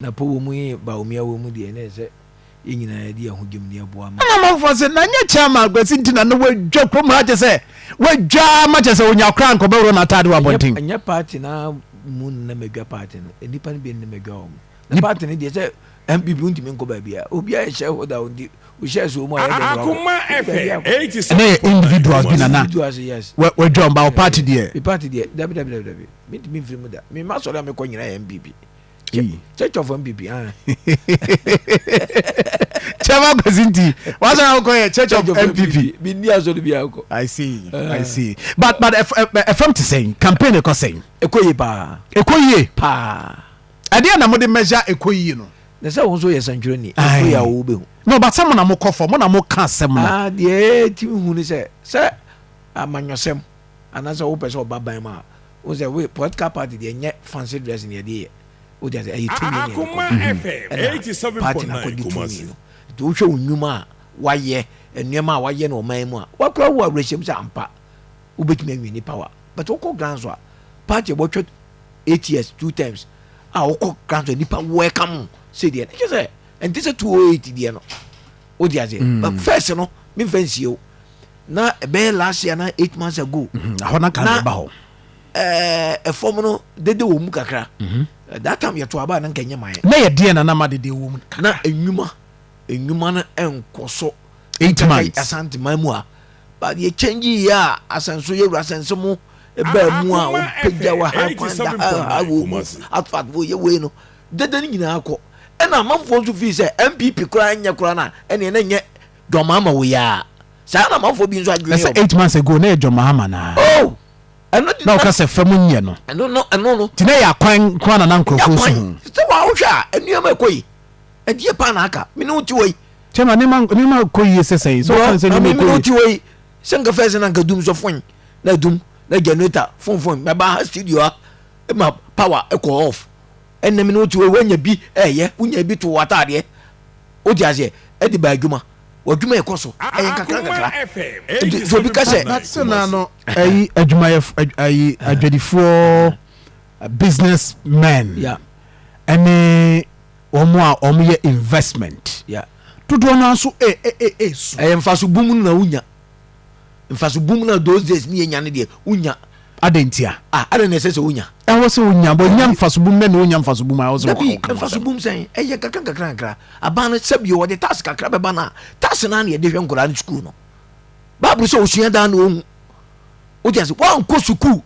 Napo wɔ mu yi Bawumia wɔ mu deɛ na ɛsɛ yɛn nyinaa yɛde yɛn ho gyem ne yɛboa ma. Ɛna amanfoɔ se, na nyɛ Chairman Kwasi nti na na wadwa kurom ha kyɛ sɛ wadwa ma kyɛ sɛ onya koraa anka ɔbɛworɔ n'ataade wɔ abɔnten. Ɛnyɛ party no ara mu na madwa party no, nnipa no bi na madwa wɔn. Na party no deɛ sɛ NPP wontumi nkɔ baabiara, obiara yɛ shareholder nti wo shares wɔ mu a ɛyɛ dɛn na wakɔ? Baabi akɔ. Ɛnɛ yɛ individuals bi na na Individuals yes. wadwa wɔn ba wo party deɛ. Me party deɛ dabi dabi dabi dabi mentumi mfiri mu da, me m'asɔre a mekɔ nyinaa yɛ NPP. Church of MPP. Ah. Chairman Kwesi nti, what's our call? Church of MPP. Bi ni aso bi akɔ. I see. I see. But FM te sɛn campaign ekɔ sɛn? Ekɔ yie paa. Ekɔ yie. Paa. Ɛdeɛ na mo de measure ekɔ yie no. Na sɛ wɔn nso yɛ sɛntwerɛni. Ekɔ yie a wɔwɔ bɛ hu. No, but sɛ mo na mo kɔ fɔ, mo na mo ka asɛm no. Ah, deɛ ti hu ni sɛ amanyɔsɛm anaasɛ wopɛ sɛ ɔba ban mu a, wo sɛ we political party deɛ nyɛ fancy dress na yɛde yɛ. Wode ase ɛyɛ tumi na yɛde kɔ. Ɛna party na akɔgye tumi no. Nti wohwɛ wo nnwuma a wayɛ, nneɛma a wayɛ no ɔman mu a, wakora wo awerɛhyɛm sɛ ampa wobɛtumi anwini power. But wokɔ ground so a, party a wɔtwa 8 years, two times a wokɔ ground so a nipa welcome sɛ deɛ, ne kyɛ sɛ ɛnte sɛ 208 deɛ no. Wode ase. But first no, memfa nsie wo. Na ɛbɛyɛ last year na 8 months ago. Ɛhɔ na kan ba hɔ. Ɛfɔm no dede wɔ mu kakra. That time yɛto aba na nka nyɛ man. Na yɛ deɛ na nama dede wɔ mu kakra. Na enyuma no nkɔ so. 8 months. Asante man mu a. But yɛ change yɛ a asɛnso yɛ wura asɛnso mu ɛbaa mu a ɔpagya wɔ ha kwan da ha ha wɔ mu asphalt wɔ yɛ wei no dede no nyinaa kɔ. Ɛna amanfoɔ nso fii sɛ NPP koraa nyɛ koraa na ɛneɛ na nyɛ John Mahama wɔ yɛ a. Saa na amanfoɔ bi nso adwene yɛ. Ɛsɛ 8 months ago na yɛ John Mahama na. Oh! Ɛno na ɔka sɛ fam nyɛ no. Ɛno no ɛno no. Nti na yɛ akwan nko ara na nkurɔfoɔ nso ho. Sɛ wɔn ahohwɛ a nneɛma ɛkɔ yi ɛdeɛ paa na aka mene wo ti wɔ yi. Kyɛma nneɛma kɔ yie sɛ sɛn sɛ ɔka sɛ nneɛma kɔ yie. Mene wo ti wɔ yi sɛ nka fɛn sɛ na nka dum sɔ fon na dum na generator fon fon mɛba ha studio ha ma power ɛkɔ off ɛnna mene wo ti wɔ yi woanya bi ɛyɛ wonya bi to wɔ ataadeɛ wote aseɛ ɛde ba adwuma w'adwuma ɛkɔ so ɛyɛ nkakra nkakra nti sɛ obi ka sɛ. But sɛ na no ɛyi adwumayɛ ɛyi adwadifoɔ business men ɛne wɔn a wɔn yɛ investment dodoɔ naa nso ɛ ɛ ɛ ɛ su. Ɛyɛ nfaso bum no na wonya nfaso bum na those days ne yɛ nya ne deɛ wonya. Adɛn ntia? Ah, adɛn na ɛsɛ sɛ wonya? Ɛwɔ sɛ wonya, bɔ nya mfaso bum na na wonya mfaso bum a ɛwɔ sɛ Dabi, mfaso bum sɛn? Ɛyɛ kakra nkakra nkakra. Aban no sɛbio wɔde tax kakra bɛba no a, tax no ara na yɛde hwɛ nkwadaa no sukuu no. Bible sɛ osua daa na ohu. Wote ase? Woankɔ sukuu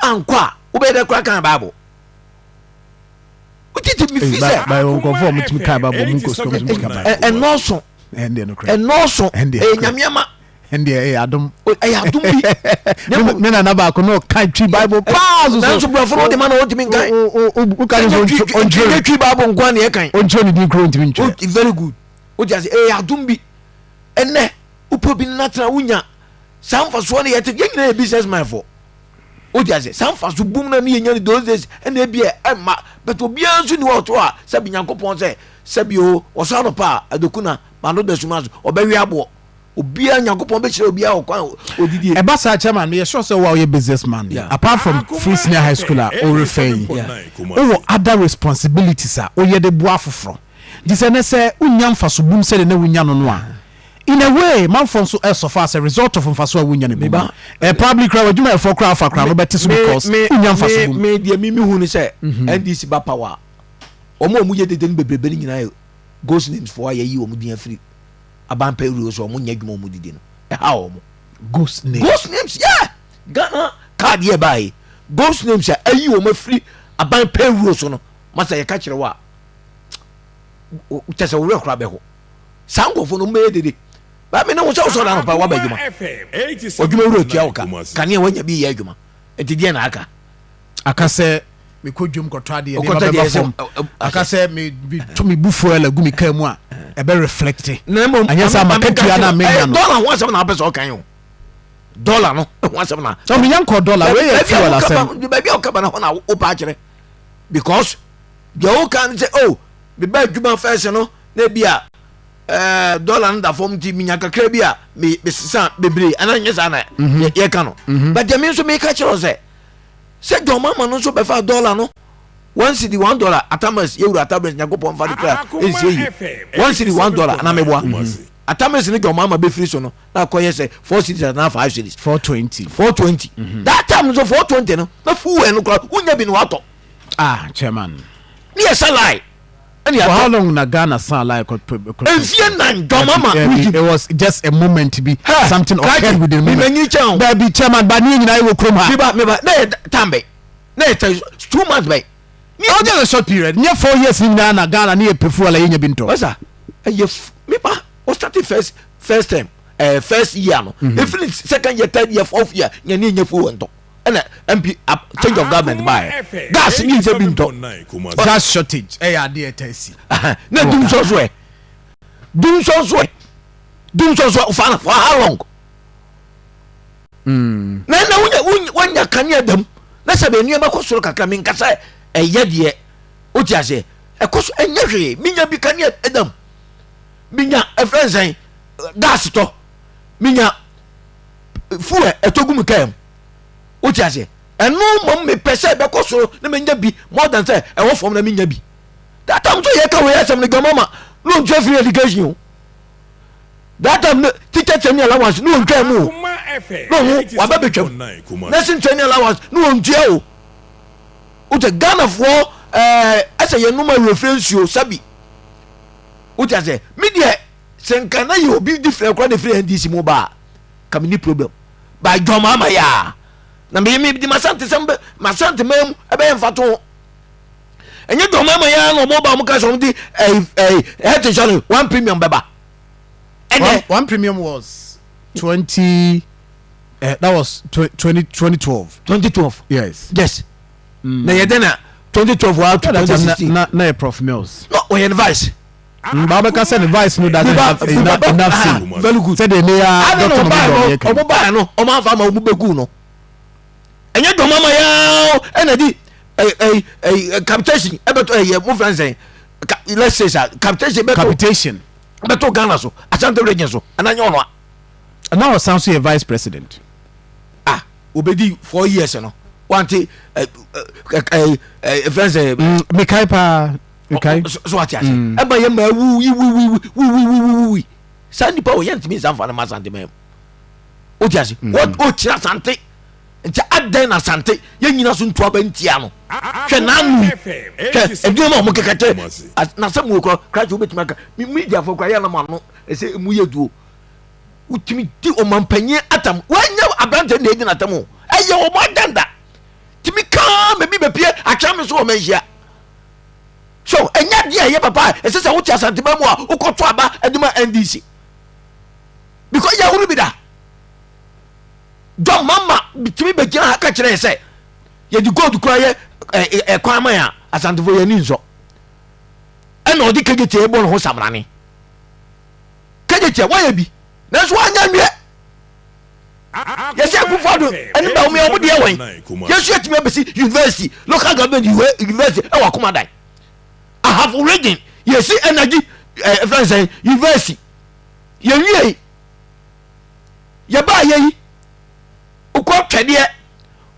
ankɔ a, wobɛyɛ dɛ koraa kan Bible. Wotete mi fi sɛ. Bible nkurɔfoɔ a wɔtumi kan Bible wɔn nkɔ sukuu wɔtumi kan Bible. Ɛnɔɔso. Ɛnɔɔso. Ɛyɛ nyameama. Ɛndeɛ ɛyɛ adom. Ɛyɛ adom bi. Me nana baako na ɔka twi Bible paa soso. Nanso borɔfo no de ma na ɔntumi nkan. Woka ne so ɔntwerɛ. Twi Bible nko na ɛkan. Ɔntwerɛ ne din kuro ntumi ntwerɛ. Very good. Wote ase ɛyɛ adom bi. Ɛnɛ wopɛ bi natena wonya saa mfasoɔ no yɛte yɛn nyinaa yɛ business man fo. Wote ase saa mfaso bum na ne yɛnya no those days ɛna ebi ɛmma but obiara nso ni hɔ ɔto a sɛbi Nyankopɔn sɛ sɛbi o wɔsɔ anɔpa a adokuna mano da suma so ɔbɛwe aboɔ. Obiara Nyankopɔn bɛhyira obiara wɔ kwan a ɔdidie. Ɛba saa chairman meyɛ sure sɛ wo a woyɛ business man yi apart from free senior high school a worefɛ yi wowɔ other responsibilities a woyɛ de boa afoforɔ nti sɛ nɛ sɛ wonnya mfaso bum sɛdeɛ na wonya no no a in a way manfoɔ nso ɛsuffer as a result of mfaso a wonya no bum no eh, probably koraa w'adwumayɛfoɔ koraa afa koraa no bɛte so because wonnya mfaso bum. Me deɛ me mehu ne sɛ NDC ba power a wɔn a wɔyɛ dede no bebrebe no nyinaa yɛ ghost names foɔ a yɛayi wɔn din afiri aban pɛ wuro so wɔn nyɛ adwuma wɔn didi no ɛha wɔn. Ghost names. Ghost names yeah Ghana card yɛ baa yi ghost names a ayi wɔn afiri aban pɛ wuro so no masa yɛ ka kyerɛ wɔ a kyɛ sɛ wɔwerɛ kora bɛho saa nkurɔfoɔ no mbɛyɛ dede baa mi ne ho sɛ wosɔre anɔpa waba adwuma ɔdwuma wura tua wo ka kanea wanya bi yɛ adwuma nti deɛ na aka. Aka sɛ mekɔ dwam kɔtɔ adeɛ nneɛma bɛba fam aka sɛ meto me bu fuel agu me kaa mu a ɛbɛ reflect anyɛ sɛ makatua no a menya no. Dɔla ho asɛm na apɛ sɛ ɔkan o dɔla no ho asɛm na. Sɛ menya nkɔ dɔla wei yɛ fuel asɛm. Baabi a ɔka ba no hɔ na wopɛ akyerɛ because deɛ woka no sɛ o meba adwuma fɛs no na ebi a ɛɛ dɔla no da fam nti menya kakra bi a mesesa bebree anaa nyɛ saa na yɛka no but deɛ me nso meka kyerɛ wo sɛ sɛ John Mahama no nso bɛfa dɔla no. 1 cedi $1 atamas yɛwura atamas Nyankopɔn mfa no kra ɛnsie yi, 1 cedi $1 anaa meboa atamas no John Mahama bɛfiri so no na akɔyɛ sɛ 4 cedis anaa 5 cedis. 420. 420 that time nso, 420 no na fuel no kora wonya bi na watɔ. Ah, chairman. Ne yɛ sa line ɛne For how yɛatɔ. long na Ghana san line kɔ? Mfie 4 John Mahama regime. It was just a moment bi. Hey, something occurred within the moment. Memanyi kyɛn o. Baabi, chairman, ba ne nyinaa wɔ kurom ha. Meba, meba na yɛ time bɛn na yɛ tɛ 2 months bɛn? It was just a short period. Nyɛ 4 years ni nyinaa na Ghana ne yɛ pɛ fuel a yɛnya bi ntɔ. Wasa ɛyɛ meba o start first term, first year no, efiri second year, third year, fourth year nya ne nya fuel ntɔ, ɛna MP change of government baa yɛ gas ne nya bi ntɔ. Gas shortage ɛyɛ adeɛ ɛtɛ si. Na dum sɔ so ɛ dum sɔ so ɛ dum sɔ so for how long? Na wonya kanea dam na sɛ bɛ nneɛma kɔ soro kakra, menkasa ɛyɛ deɛ wote aseɛ ɛkɔ so ɛnyɛ hwee. Menya bi kanea dam, menya ɛfrɛ nsɛn gas tɔ, menya fuel ɛtɔ gu mu kaa mu, wote aseɛ. Ɛno mmom mepɛ sɛ ɛbɛkɔ soro na menya bi more than sɛ ɛwɔ fam na menya bi. That time so yɛka wei asɛm no, Gamama na ɔntua free education o. That time no teacher training allowance na ɔntwa mu o, na ɔno waba bɛtwam. Nursing training allowance na ɔntua o. Wote Ghanafoɔ ɛsɛ yɛnom awerɛfirɛ nsuo sabi, wote aseɛ. Me deɛ sɛ nka na yɛ obi different koraa na ɛfiri NDC mu ba a, ka menni problem by John Mahama yɛ a na me de masante sɛm masante maa mu ɛbɛyɛ mfato ho. Ɛnyɛ John Mahama yɛ a na ɔmo ba ɔmo ka sɛ ɔmo de ɛyi ɛyi health insurance one premium bɛba ɛnɛ. One premium was 20, that was 2012. 2012. Yes. Yes, na yɛ dɛ na 2012 wa to 2016. Na yɛ Prof Mills. No, ɔyɛ ne vice. Ba bɛka sɛ ne vice no doesn't have enough say. Very good. Sɛdeɛ ne ya Dr. Mahmoud Bawumia kan. Ɔmo baa no ɔmo anfa ma ɔmo bɛgu no. Ɛnyɛ John Mahama yaa ɛna di ɛyi ɛyi capitation ɛbɛtɔ ɛyɛ mo fɛn sɛn, let's say sa capitation bɛtɔ. Capitation. Bɛtɔ Ghana so, Ashanti Region so, ɛna nyɛ ɔno a. Na ɔsan so yɛ vice president. Ah, obedi 4 years no wante ɛ ɛ ɛ fɛn sɛ. Mekae paa, mekae. So wate ase, ɛma yɛ ma wu wi wi wi wi wi wi wi wi saa nipa o yɛn ntumi nsa nfa ne ma Asante mɛ mu, o ti ase. O kyerɛ Asante nti adan na Asante yɛn nyina so ntu aba ntia no. Hwɛ n'anu yi, hwɛ nneɛma a wɔn keka kyerɛ n'asɛm wo kora krakye wobɛtumi aka media fo kora yɛ anam ano ɛsɛ emu yɛ duo. Wotumi di ɔmampanyin atam, wɔnyɛ aberante na edi n'atam o, ɛyɛ wɔn agenda tumi kaa mɛbi bɛpie atwa me so wɔ manhyia so. Ɛnyɛ adeɛ a ɛyɛ papa a ɛsɛ sɛ wote Asantema mu a wokɔto aba de ma NDC because yɛhoro bi da. John Mama tumi bɛgyina ha ka kyerɛ yɛ sɛ yɛde gold kora yɛ ɛkwan ma yɛ a Asantefo yɛ ani nsɔ, ɛna ɔde kegyetia bɔ ne ho samrane. Kegyetia wɔyɛ bi nanso wɔanyɛ nwiɛ. Yɛsɛ Akufo Ado ɛne Bawumia ɔmo deɛ wɔn yɛsu yɛtumi abɛsi university, local government university ɛwɔ Akomadan, Ahafo Region yɛsi energy ɛfɛn sɛn university yɛwie. Yɛbaa yɛyi wokɔ Twɛdeɛ,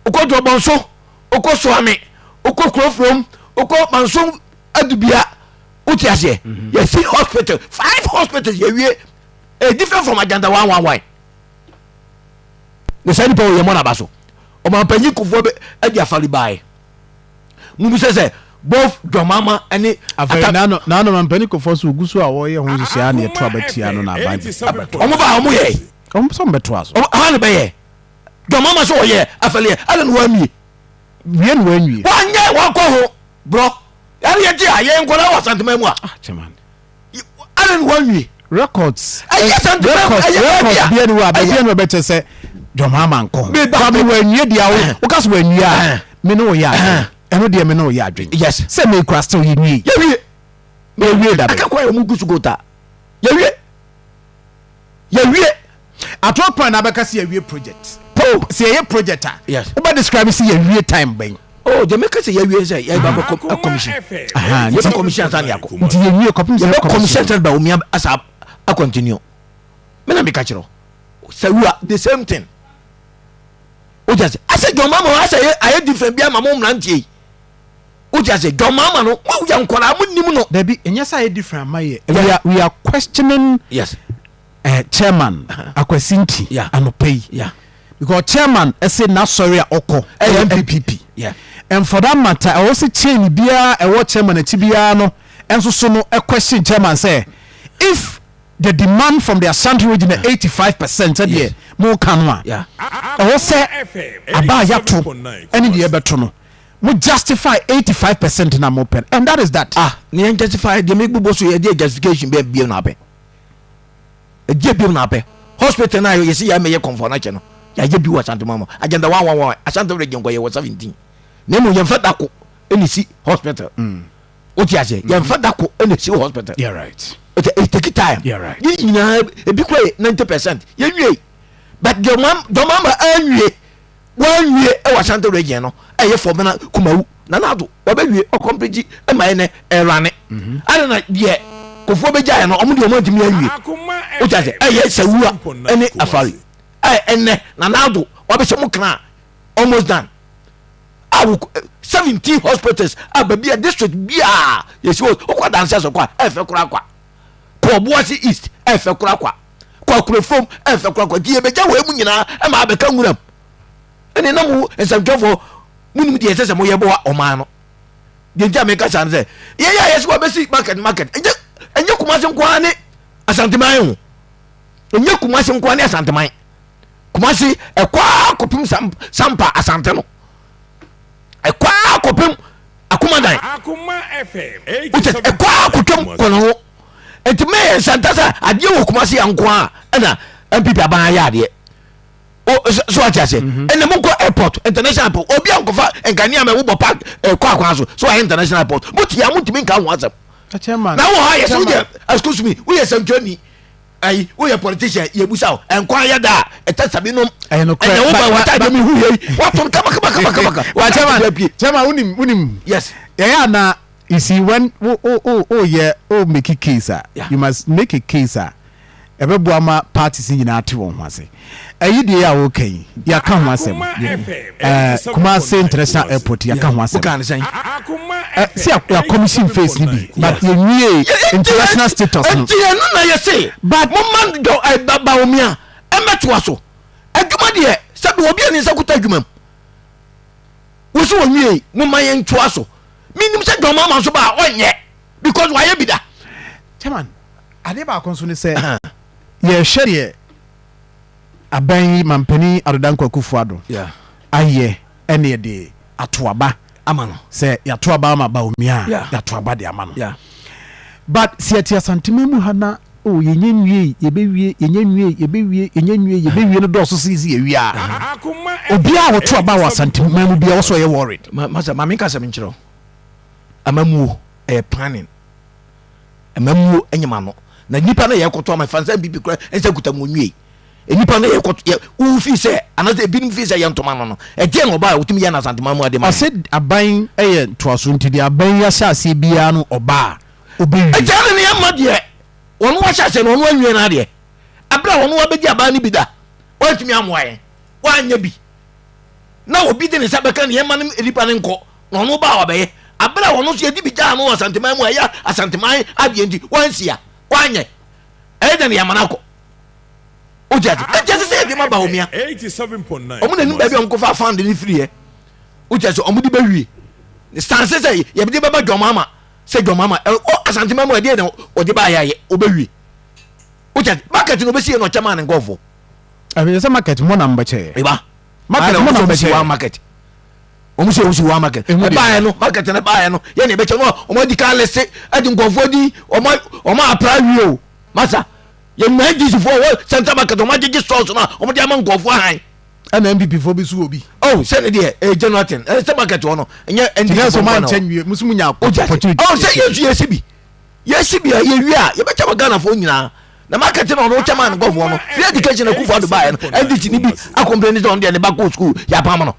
wokɔ Drɔbɔnso, wokɔ Soame, wokɔ Kurofurom, wokɔ Manso Adubia, wote aseɛ. Yɛsi hospital, five hospitals yɛwie, a different from agenda 111. Na saa nipa wɔ yɛ mɔ naba so. Ɔmampanyin Kufuor bɛ ɛde afari baeɛ mu bi sɛ both John Mahama ɛne Afei n'ano n'ano mampanin Kufuor so ogu so a wɔyɛ ho nhyehyɛe a na yɛto aba tia no na aban abɛto. Ɔmo ba ɔmo yɛ. Ɔmo sɛ ɔmo bɛtoa so. Ɔmo ha ne bɛyɛ John Mahama sɛ ɔyɛ afɛlɛ ɛna no wɔamie. Wie no wɔanwie. Wɔanyɛ wɔnkɔ ho borɔ yɛne yɛgye a yɛn nkɔla wɔ Asantema mu a. Ah, chairman. Ɛna no wɔanwie. Records. Ɛyɛ Asantema records ɛyɛ records baabi a bia ni wɔ a baabi a na ɔbɛkyɛ sɛ John Mahama nkɔ ho. Meba- Kwame wɔanwie deɛ wo woka sɛ wɔanwie a me ne wo yɛ adwene. Ɛno deɛ me ne wo yɛ adwene. Yes. Sɛ me kura still yɛnwie. Yɛwie. Yɛwie da bɛn. Aka kwan yɛ ɔmo gu so gota yɛwie, yɛwie. At what point na abɛka sɛ yɛwie project? Po. Sɛ yɛyɛ project a, Yes. wobɛ describe sɛ yɛwie time bɛn? Oh, deɛ meka sɛ yɛwie sɛ yɛba bɛ commission. Aha, yɛbɛ commission ansa ne yɛakɔ. Nti yɛwie kɔpem sɛ yɛbɛ commission ansa ba omia asa a continue. Me na meka kyerɛ wo sɛ wura the same thing o jɛ sɛ asɛ John Mahama asɛ ayɛ different bi ama mo mmeranteɛ yi. Wote ase? John Mahama no, mo yɛ nkwadaa, mo nim no. Dabi, ɛnyɛ sɛ ayɛ different ama yɛ. We are, we are questioning yes. Chairman Akwasi Nti anɔpa yi. Because chairman ɛsɛ n'asɔre a ɔkɔ ɛyɛ NPP. And for that matter, ɛwɔ sɛ chain biara ɛwɔ chairman akyi biara no ɛnso so no ɛquestion chairman sɛ if the demand from the Ashanti region yɛ 85% sɛdeɛ mo ka no a, ɛwɔ sɛ aba a yɛato ɛne deɛ ɛbɛto no mo justify 85% na mo pɛ, and that is that. Ah, ne yɛn justify deɛ me gbogbo so yɛ deɛ justification bɛɛ bio na apɛ ɛdeɛ bio na apɛ. Hospital na yɛsi yɛ mɛyɛ kɔnfɔ na kyɛ no yɛayɛ bi wɔ Asante mu ama agenda 111. Asante region kɔ yɛ wɔ 17 na emu yɛn fɛ dako ɛna si hospital. O ti ase, yɛn fɛ dako ɛna si hospital. Yeah, right. It take time. Yeah, right. Yɛn nyinaa ebi kura yɛ 90% yɛn wie, but deɛ ɔmo ama anwie wɔanwie ɛwɔ Ashanti Region no ɛyɛ Fɔmina Kumawu. Nana Ado wɔbɛwie ɔcomplete ɛma yɛ nɛ ɛrane ana na deɛ Kofoɔ bɛgyaeɛ no, ɔmo deɛ ɔmo antumi anwie. O ti ase, ɛyɛ Sawua ɛne Afari ɛ ɛnɛ Nana Ado wɔbɛhyɛ mo kran, almost done a wɔ 17 hospitals a baabi a district biaa yɛsi hɔ. Wokɔ Adanse Asɔkɔ a, ɛfɛ koraa kwa. Kɔ Ɔboase East, ɛfɛ koraa kwa. Kɔ Akurafom, ɛfɛ koraa kwa. Nti yɛbɛgya wɔ mu nyinaa ɛma abɛka nwuram ɛne na mo nsɛmtwerɛfoɔ monim deɛ ɛsɛ sɛ moyɛ boa ɔman no. Deɛ nti a meka saa no sɛ yɛyɛ a yɛsɛ wɔbɛsi market market, ɛnyɛ Kumase nko ara ne Asanteman ho, ɛnyɛ Kumase nko ara ne Asanteman. Kumase ɛkɔ a kɔpem Sampa, Asante no ɛkɔ a kɔpem Akomadan, wokyɛ ɛkɔ a kɔtwam kɔnɔ ho. Nti mɛyɛ nsanta sɛ adeɛ wɔ Kumase yɛ nko a ɛna NPP aban ayɛ adeɛ so ate aseɛ. Ɛnna mo nkɔ airport, international airport, obi a nkɔfa nkanea ma ɛwobɔ park ɛkɔ akwan so so ayɛ international airport. Mo tia mo ntumi nka ho asɛm na wɔ ha yɛ sɛ woyɛ, excuse me, woyɛ sɛntwani ayi, woyɛ politician, yɛ busa o nkwan yɛ da a ɛtɛ sabi nom. Ɛyɛ nokorɛ. Ɛnna wo ba wata de mi hu yɛ yi watom kama kama kama kama kama. Wa chairman, chairman, wonim wonim. Yes. Yɛyɛ ana, you see, when wo wo wo wo yɛ wo make a case a, you must make a case a ɛbɛboa ma parties nyinaa te wɔn ho ase. Ɛyi deɛ a wɔka yi, yɛaka ho asɛm. Kumasi International Airport, yɛaka ho asɛm. Woka ne sɛn? Si yɛ commission face ni bi, but yɛnwie international status no. Nti ɛno na yɛ se but moma dɔ Bawumia ɛmɛtoa so adwuma deɛ sɛbi obi a ne nsa kuta adwuma mu wosi wɔn wie, moma yɛn ntoa so. Menim sɛ John Mahama nso ba a ɔnyɛ because wayɛ bi da. Chairman, adeɛ baako nso ne sɛ yɛhwɛ deɛ aban yi mampanin Addo Dankwa Akufo-Addo ayɛ ɛne yɛde ato aba ama no. Sɛ yɛato aba ama Bawumia a, yɛato aba de ama no. But sɛ yɛte Asantema mu ha na oh, yɛnyɛ nwie, yɛbɛwie, yɛnyɛ nwie, yɛbɛwie, yɛnyɛ nwie, yɛbɛwie no dɔɔso sɛ yɛsi yɛwie a, obiara a wɔto aba wɔ Asantema mu biara wɔ sɛ ɔyɛ worried. Masa, maame nka sɛm nkyerɛ wo. Amamuo ɛyɛ planning. Amamuo ɛnyɛ ma no na nipa no yɛ kɔtɔ ama fansa bibi kura ɛnsɛ kuta mu nwie. Nipa no yɛ kɔtɔ yɛ wo fi sɛ anasɛ ebinom fi sɛ yɛ ntoma no ɛdeɛ na ɔbaa a wotumi yɛ na Asantema mu ade ma. Ɔsɛ aban yɛ ntoaso nti deɛ aban yi ahyɛ aseɛ biara no ɔbaa ɔbɛwie. Ɛgya ne ne ama deɛ wɔn ahyɛ aseɛ no wɔn awie no adeɛ abere a wɔn abɛdi aban no bi da wɔntumi amoa yɛn wɔanyɛ bi na obi de ne nsa bɛka ne yɛma no nipa no nkɔ na ɔno ba a wabɛyɛ abere a wɔn nso yɛde bi gyaa no wɔ Asanteman mu a ɛyɛ Asanteman adeɛ nti wɔansia wɔanyɛ ɛyɛ dɛ ne yɛama no akɔ. O ti ase, ɛnti ɛsɛ sɛ yɛde ma Bawumia. Ɔmo na nim baabi a ɔmo kɔfa fund ne firi yɛ. O ti ase, ɔmo de bɛwie sanse sɛ yɛde bɛba John Mahama sɛ John Mahama ɔ Asanteman mu ɛdeɛ na ɔde ba ayɛ ayɛ ɔbɛwie. O ti ase, market na ɔbɛsi yɛ na ɔkyɛ maa ne nkɔɔfoɔ. Ɛfɛ sɛ market mo na mbɛkyɛ. Eba market mo na mbɛkyɛ. One market wɔn sɛ wɔn si one market ɛbaayɛ no, market no ɛbaayɛ no yɛ na ɛbɛkyɛ no wɔn adi kan lese ɛdi nkɔfoɔ di wɔn apra wie o. Masa yɛn nyinaa NDC foɔ wɔ central market, wɔn agyegye stores no a wɔn de ama nkɔfoɔ ahan. Ɛna NPP foɔ bi so wɔ bi. Oh, sɛ ne deɛ ɛyɛ general thing, ɛyɛ sɛ market hɔ no ɛnyɛ NDC foɔ nkɔ na hɔ. Nwie musu mu nya opportunity. Oh, sɛ yɛn nso yɛsi bi yɛsi bi a yɛwie a yɛbɛkyɛ ma Ghana foɔ nyinaa na market na ɔno kyɛ ma ne nkɔfoɔ no. Free education Akufo Addo baayɛ no, NDC ni bi acomplain sɛ ɔno deɛ ne ba kɔ school yɛapam no.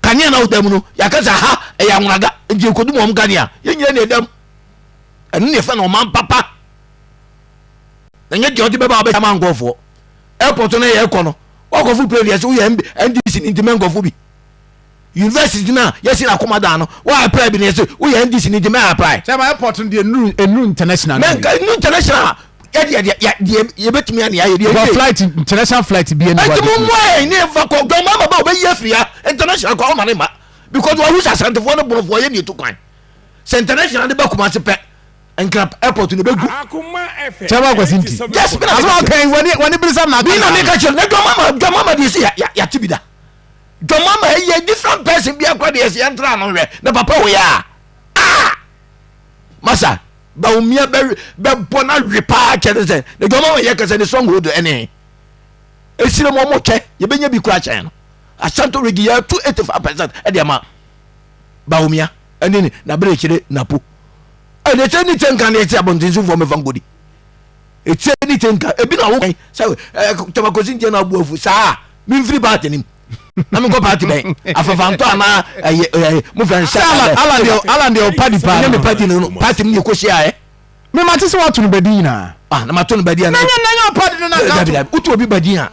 Kanea na ɔda mu no, yɛaka sɛ ha ɛyɛ anwonaga nti yɛkɔdu mu ɔm kanea yɛn nyina ne ɛdam. Ɛno ne yɛfɛ no ɔman papa na nyɛ deɛ ɔde bɛba a wobɛma nkɔfoɔ. Airport no yɛkɔ no wakɔfo plane yɛ sɛ woyɛ NDC ne nti mɛ nkɔfo bi. University no a yɛsi no akoma dan no wo apply bi na yɛsɛ woyɛ NDC ni nti mɛ apply. Sɛ ma airport no deɛ nnuru nnuru international. Mɛ nka nnuru international a yɛde yɛde yɛ yɛbɛtumi ane ayɛ deɛ. Because flight international flight bi ɛni wa. Ɛnti mo mmoa yɛn ne nfa kɔ dɔn maa ma ba ɔbɛyi afiri ha international kɔ ɔma ne ma because wɔn ahosuo asantefoɔ ne borɔfoɔ yɛ ne etu kwan sɛ international de ba Kumasi pɛ nkra airport no bɛgu. Kyɛba akwasi nti. Yes mi na mi ka kyerɛ. Wɔne wɔne birisam na aka. Mi na mi ka kyerɛ na dɔn mama dɔn mama deɛ si ya yate bi da. John Mama ɛyɛ different person bi akora deɛ ɛsɛ yɛntra no hwɛ na papa wɔ yɛ a ah masa Bawumia bɛ bɛbɔ na hwe paa kyɛ ne sɛ na John Mama yɛ kɛsɛ ne stronghold ɛne esire mu ɔmo kyɛ yɛbɛnya bi kura kyɛn no Ashanti region yɛ to 85% ɛde ama Bawumia ɛne ne na bere kyerɛ napo ɛde kyɛ ne kyɛ nka ne ɛte abɔntensofoɔ mɛfa nkɔdi Etie ne tie nka ebi na wo kan sɛ ɛ tɔmakosi ntiɛ na abu afu saa memfiri paati nim na menkɔ paati bɛn afafantɔ anaa ɛyɛ ɛyɛ mo fɛn sɛ Alan Alan deɛ Alan deɛ ɔpa di paa no me paati no paati mu ne ɛkɔ hyia ɛ me ma te sɛ wato no badi nyinaa ah na mato no badi ana na nyɛ na nyɛ ɔpa di no na nka to wotu obi badi a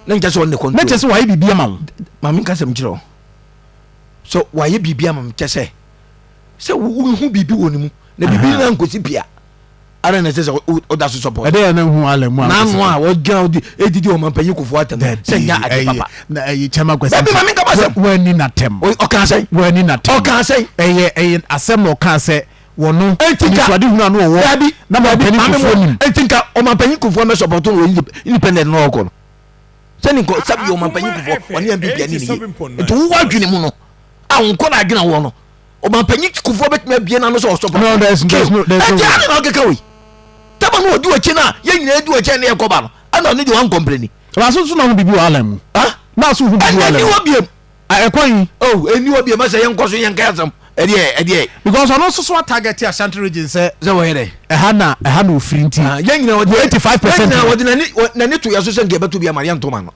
na nkyɛ sɛ ɔne ne kɔntrol na kyɛ sɛ wayɛ biribi ama wo maame nka sɛm kyerɛ wo sɛ wayɛ biribi ama me kyɛ sɛ sɛ wohu biribi wɔ ne mu na biribi no ankosi pia Adɛn na ɛsɛ sɛ woda so support? Ɛdɛn na hu alɛ mu N'ano a wɔgyina wodi edidi ɔmampanyin Kufuor atɛm sɛ nya ade papa. Na ɛyɛ kyɛm akwasi. Dabi maame nkama sɛm. Wani n'atɛm. Ɔka sɛn? Wani n'atɛm. Ɔka sɛn? Ɛyɛ ɛyɛ asɛm na ɔka sɛ wɔno. Eti nka anisoade hunu ano ɔwɔ. Dabi na ɔmampanyin Kufuor nim. Eti nka ɔmampanyin Kufuor mɛ support no wɔ independent na ɔkɔ no. Sɛni nkɔ sabi ɔmampanyin Kufuor ɔne NPP ani ne ye. Nti wowɔ adwene mu no a nkɔ na adwene wɔ no. Ɔmanpanyin Kufuor bɛtumi abie n'ano sɛ ɔsɔ No, there's, there's no, there's no way. Ɛnti ade na ɔkeka wei. Tama no ɔdi w'akyi no a yɛn nyinaa di w'akyi a ne yɛkɔba no ɛna ɔno deɛ wankɔmpleni. Baso nso na ho biribi wɔ Alan mu. Na so ho biribi wɔ Alan mu. Ɛna ɛni hɔ biem. Ɛkwan yi. Oh, ɛni hɔ biem ɛsɛ yɛnkɔ so yɛnka asɛm. Ɛdeɛ ɛdeɛ. Because ɔno nso so atarget Ashanti region sɛ. Sɛ wɔyɛ dɛ. Ɛha na ɛha na ofiri nti. Yɛn nyinaa wɔde 85%. Yɛn nyinaa wɔde n'ani n'ani to yɛ so sɛ nka yɛbɛto bi ama yɛnto ma no.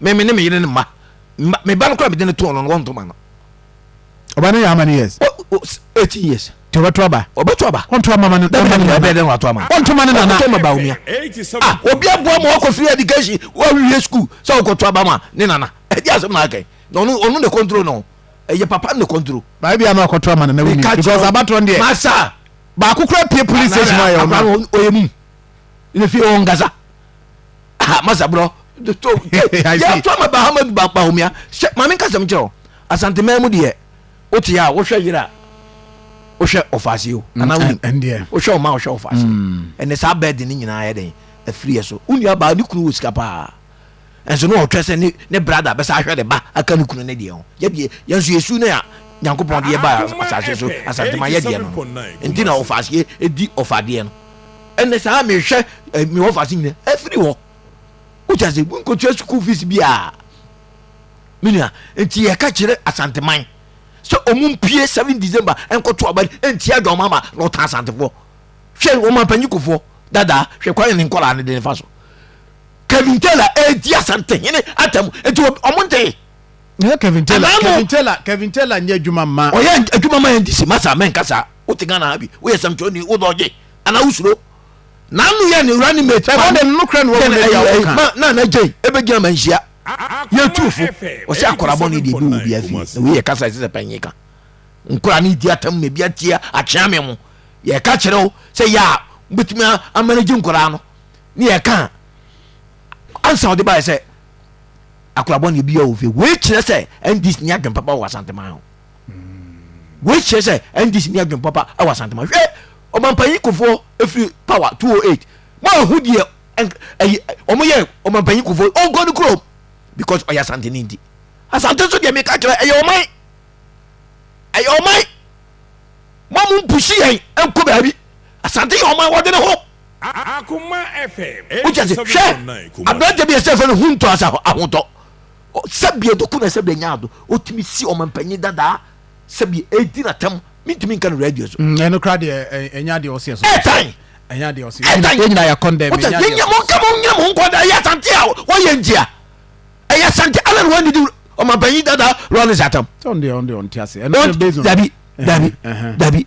Me me ne me yere ne mma. Me ba no koraa mede ne to ɔno no wɔnto ma no. Ɔba no yɛ how many years? 18 years. Nti ɔbɛto aba. Ɔbɛto aba. Ɔnto ama ma ne nana. Ɛbɛyɛ dɛ wato ama. Ɔnto ma ne nana. Ɔbɛto ama Bawumia. Ah, obi aboa ma wakɔ free education, wawie school sɛ ɔkɔto aba ma ne nana. Ɛdi asɛm na aka yi. Na ɔno ɔno na control no. Ɛyɛ papa na control. Baabi bi a na ɔkɔto ama nana wuni. Because abatoɔ deɛ. Masa. Baako kura pie police station ayɛ ɔno. Ɔyɛ mu. Ne fie ɔnkasa. Ah, masa bro. Yɛto ama Bahama Bawumia. Sɛ maame nkasɛm kyerɛ wo. Asanteman mu deɛ wote a wohwɛ yere a wohwɛ ɔfaase o mm, anaa wonim wohwɛ ɔma wohwɛ ɔfaase mm. ɛnɛ saa bɛɛde no nyinaa yɛ dɛn afiri yɛ so wo nua baa ne kunu wɔ sika paa ɛnso ne ɔtwɛ sɛ ne ne brada bɛsa ahwɛ ne ba aka ne kunu ne deɛ ho yɛdeɛ yɛn nso yɛsu ne a nyankopɔn de yɛba asase so asantema yɛdeɛ no nti na ɔfaase ɛdi ɔfadeɛ no ɛnɛ saa mehwɛ eh, mewɔ faase nyina afiri hɔ wogya sɛ wonkɔtua school fees biaa Me nua, nti yɛka kyerɛ Asanteman sɛ ɔmo mpie 7 December nkɔto aba ntia John Mahama na ɔtan Asantefoɔ. Hwɛ ɔmanpanyin Kufuor dadaa, hwɛ kwan ne nkɔlaa no de ne fa so. Kevin Taylor edi Asantehene atam nti ɔmo ntee. Nyɛ Kevin Taylor, Kevin Taylor, Kevin Taylor nyɛ adwuma ma. Ɔyɛ adwuma ma NDC masa mɛnka saa. Wote Ghana ha bi, woyɛ sɛmtwerɛni, wodɔgye anaa wosuro. N'ano yɛ ne running mate. Ɛbɔ de no kura no wɔ mu na ma na na gyɛn ebegyina ma nhyia. Yɛ tu fo. Ɔsɛ akɔra bɔ ne deɛ bi wɔ bi afi. Na wei yɛ kasa ɛsɛ sɛ panyin ka. Nkora ne di atam na ebi atia akyea me mo. Yɛ ka kyerɛ wo sɛ yɛ a wobɛtumi amanagye nkora no. Ne yɛ ka ansa ɔde baeɛ sɛ akɔra bɔ ne bi wɔ fie. Wei kyerɛ sɛ NDC ni adwene papa wɔ Asanteman ho. Wei kyerɛ sɛ NDC ni adwene papa wɔ Asanteman. Hwɛ Ɔmampanyin Kufuor efiri power 208 mo ahu deɛ ɛyi ɔmo yɛ Ɔmampanyin Kufuor ɔnkɔ ne kurom because ɔyɛ Asante ne nti Asante nso deɛ meka kyerɛ ɛyɛ ɔman ɛyɛ ɔman mo a mo mpusi yɛn nkɔ baabi Asante yɛ ɔman wɔde ne ho wokyɛ se hwɛ aberante bi ɛsɛ fɛ no hu ntɔ asa ahotɔ sɛbi ɛdɔko na sɛbi ɛnya ado ɔtumi si ɔmampanyin dadaa sɛbi ɛdi n'atam mentumi nka no radio so. Mm, ɛno kora deɛ ɛnyɛ adeɛ ɔseɛ so. Ɛtan. Ɛnyɛ adeɛ ɔseɛ. Ɛtan. Yɛn nyinaa yɛ kɔndɛm. Ɛnyɛ adeɛ ɔseɛ. Monka mo nyina mo nkɔda ɛyɛ asante a wɔyɛ ntia. Ɛyɛ asante ala na wɔn didi ɔmampanyin dada Lawrence Atam. Sɛ ɔn deɛ ɔn deɛ ɔnte ase. Ɛno deɛ based on. Dabi dabi dabi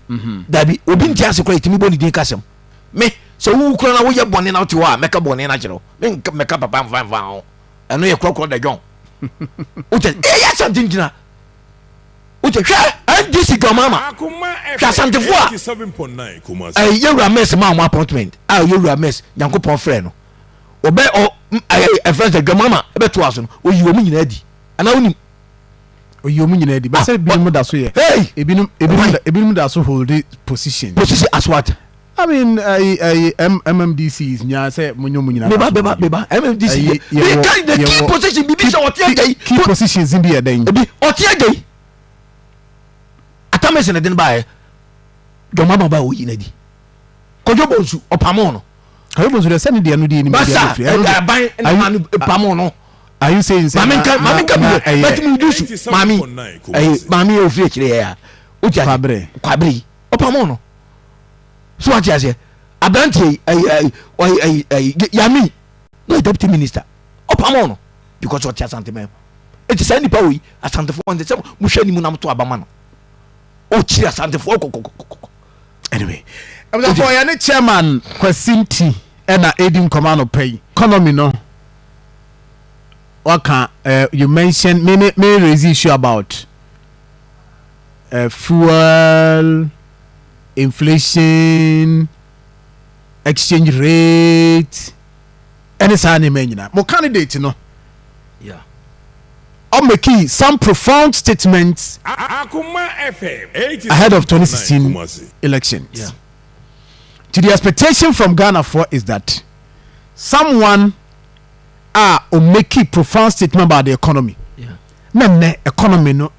dabi obi nte ase kora yɛtumi bɔ ne din kasɛm. Me sɛ wowu kora na woyɛ bɔne na wote hɔ a mɛka bɔne no akyerɛ wo. Mɛka papa mfa mfa ho. Ɛno yɛ korɔkorɔ da dwɔn. Wokyɛ ɛyɛ asante ngyina. Wote hwɛ NDC John Mahama hwɛ Asantefo a ɛyɛ yɛwura Mills maa wɔn appointment a yɛwura Mills Nyankopɔn frɛ no ɔbɛ ɔ ɛyɛ ɛfrɛ sɛ John Mahama ɛbɛto aso no oyi wɔn nyinaa di anaa wonim. Oyi wɔn nyinaa di bɛsɛ ebinom da so yɛ ebinom ebinom ebinom da so hold position. Position as what? I mean, ayi ayi M MMDCs nyinaa sɛ mo nyɛ mo nyinaa. Meba beba beba MMDC yɛ yɛ the key position bibi sɛ ɔte agya yi. Key positions bi yɛ dɛn. Ebi ɔte agya yi. Atamesi na den ba yɛ dɔmama ba oyi na di. Kɔjɔ Bonsu ɔpamo no. Kɔjɔ Bonsu dɛ sɛni deɛ no deɛ ni mi deɛ firi. Basa aban ɛna maa no pamo no. Are you saying sɛ na na na ɛyɛ. Bɛtumi wudu su maami ɛyɛ maami yɛ ofiri akyire yɛ ya. O ti ase Kwabre. Kwabre yi ɔpamo no. So wate aseɛ aberanteɛ yi ɛyi ɛyi ɛyi ɛyi yami na ɔyɛ deputy minister ɔpamo no because ɔte asanteman mu eti saa nipa wɔ yi asantefoɔ nti sɛ mo hwɛ anim na mo to abama no ɔkyiri asantefoɔ kɔkɔkɔkɔ. Anyway, abusuafoɔ yɛne chairman Kwasi Nti ɛna edi nkɔmɔ anɔpa yi. Economy no waka uh, you mention me me raise issue about uh, fuel inflation, exchange rate, ɛne saa nneɛma nyinaa. Mo candidate no, ɔmaki some profound statements ahead of 2016 elections. Yeah. To the expectation from Ghanafoɔ is that someone a ɔmaki profound statement about the economy, na nnɛ economy no